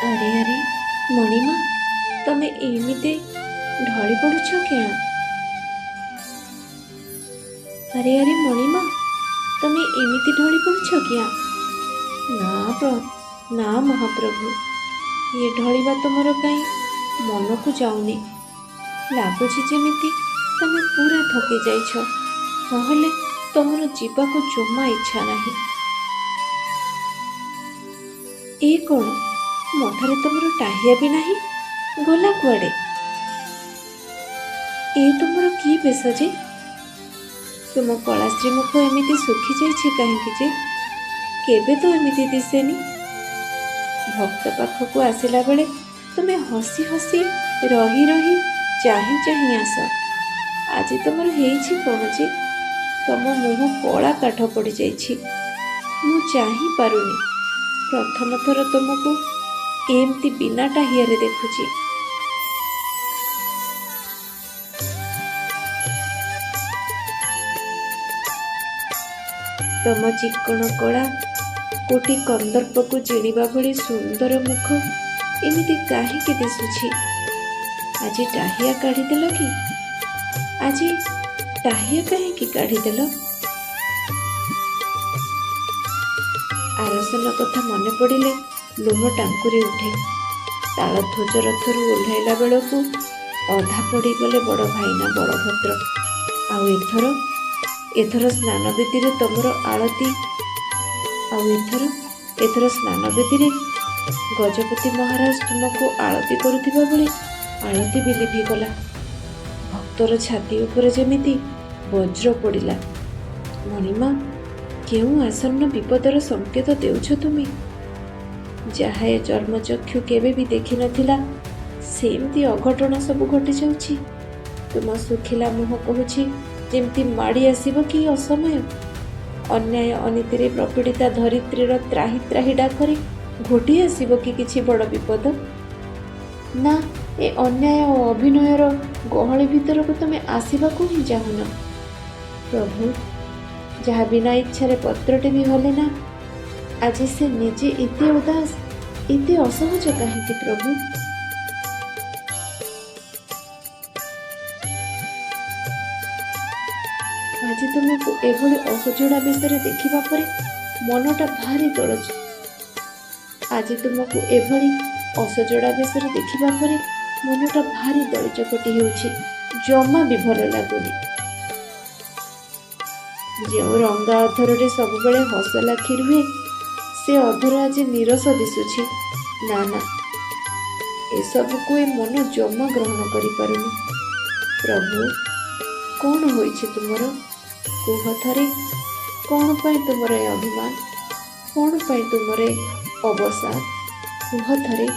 ଆରେ ଆରେ ମଣିମା, ତମେ ଏମିତି ଢଳି ପଡୁଛ କିଆଁ? ଆରେ ଆରେ ମଣିମା, ତମେ ଏମିତି ଢଳି ପଡୁଛ କିଆଁ? ନା ନା ମହାପ୍ରଭୁ, ଏ ଢଳିବା ତମର କାହିଁ ମନକୁ ଯାଉନି। ଲାଗୁଛି ଯେମିତି ତମେ ପୁରା ଥକି ଯାଇଛ, ନହେଲେ ତମର ଯିବାକୁ ଜମା ଇଚ୍ଛା ନାହିଁ। ଏ କ'ଣ, ମଥାରେ ତମର ଟାହିଆ ବି ନାହିଁ, ଗଲା କୁଆଡ଼େ? ଏ ତୁମର କି ବେଶ ଯେ? ତୁମ କଳା ଶ୍ରୀମୁଖ ଏମିତି ଶୁଖିଯାଇଛି କାହିଁକି ଯେ? କେବେ ତ ଏମିତି ଦିଶେନି। ଭକ୍ତ ପାଖକୁ ଆସିଲା ବେଳେ ତୁମେ ହସି ହସି, ରହି ରହି, ଚାହିଁ ଚାହିଁ ଆସ। ଆଜି ତମର ହେଇଛି କ'ଣ ଯେ ତମ ମୁହଁ କଳା କାଠ ପଡ଼ିଯାଇଛି? ମୁଁ ଚାହିଁ ପାରୁନି। ପ୍ରଥମ ଥର ତମକୁ ଏମିତି ବିନା ଟାହିଆରେ ଦେଖୁଛି। ତମ ଚିକ୍କଣ କଳା କୋଟି କନ୍ଦର୍ପକୁ ଜିଣିବା ଭଳି ସୁନ୍ଦର ମୁଖ ଏମିତି କାହିଁକି ଦିଶୁଛି? ଆଜି ଟାହିଆ କାଢ଼ିଦେଲ କି? ଆଜି ଟାହିଆ କାହିଁକି କାଢ଼ିଦେଲ? ଆରସନ କଥା ମନେ ପଡ଼ିଲେ ଲୋମ ଟାଙ୍କୁରି ଉଠେ। ତାଳଧ୍ୱଜ ରଥରୁ ଓହ୍ଲାଇଲା ବେଳକୁ ଅଧା ପଡ଼ିଗଲେ ବଡ଼ ଭାଇନା ବଳଭଦ୍ର। ଆଉ ଏଥର, ଏଥର ସ୍ନାନବେଦୀରେ ତମର ଆଳତି, ଆଉ ଏଥର ସ୍ନାନବେଦୀରେ ଗଜପତି ମହାରାଜ ତୁମକୁ ଆଳତି କରୁଥିବା ବେଳେ ଆଳତି ବି ଲିଭିଗଲା। ଭକ୍ତର ଛାତି ଉପରେ ଯେମିତି ବଜ୍ର ପଡ଼ିଲା। ମଣିମା, କେଉଁ ଆସନ୍ନ ବିପଦର ସଂକେତ ଦେଉଛ ତୁମେ? ଯାହା ଏ ଚର୍ମଚକ୍ଷୁ କେବେ ବି ଦେଖିନଥିଲା, ସେମିତି ଅଘଟଣ ସବୁ ଘଟିଯାଉଛି। ତୁମ ଶୁଖିଲା ମୁହଁ କହୁଛି ଯେମିତି ମାଡ଼ି ଆସିବ କି ଅସମୟ। ଅନ୍ୟାୟ ଅନୀତିରେ ପ୍ରପୀଡ଼ିତା ଧରିତ୍ରୀର ତ୍ରାହି ତ୍ରାହି ଡାକରେ ଘୋଟି ଆସିବ କି କିଛି ବଡ଼ ବିପଦ? ନା, ଏ ଅନ୍ୟାୟ ଓ ଅଭିନୟର ଗହଳି ଭିତରକୁ ତୁମେ ଆସିବାକୁ ହିଁ ଚାହୁଁନ? ପ୍ରଭୁ, ଯାହା ବିନା ଇଚ୍ଛାରେ ପତ୍ରଟି ବି ହଲେ ନା, ଆଜି ସେ ନିଜେ ଏତେ ଉଦାସ, ଏତେ ଅସହଜ କାହିଁକି ପ୍ରଭୁ? ଆଜି ତୁମକୁ ଏଭଳି ଅସଜଡ଼ା ବେଶରେ ଦେଖିବା ପରେ ମନଟା ଭାରି ଦଳୁଛି। ଆଜି ତୁମକୁ ଏଭଳି ଅସଜଡ଼ା ବେଶରେ ଦେଖିବା ପରେ ମନଟା ଭାରି ଦଳି ଚକଟି ହେଉଛି, ଜମା ବି ଭଲ ଲାଗୁନି। ଯେଉଁ ରଙ୍ଗା ଅଧରରେ ସବୁବେଳେ ହସ ଲାଖି ରୁହେ, ସେ ଅଧର ଆଜି ନୀରସ ଦିଶୁଛି। ନା ନା, ଏସବୁକୁ ଏ ମନ ଜମା ଗ୍ରହଣ କରିପାରୁନି। ପ୍ରଭୁ, କ'ଣ ହୋଇଛି ତୁମର? କୁହ ଥରେ, କ'ଣ ପାଇଁ ତୁମର ଏ ଅଭିମାନ? କ'ଣ ପାଇଁ ତୁମର ଏ ଅବସାଦ? କୁହ ଥରେ।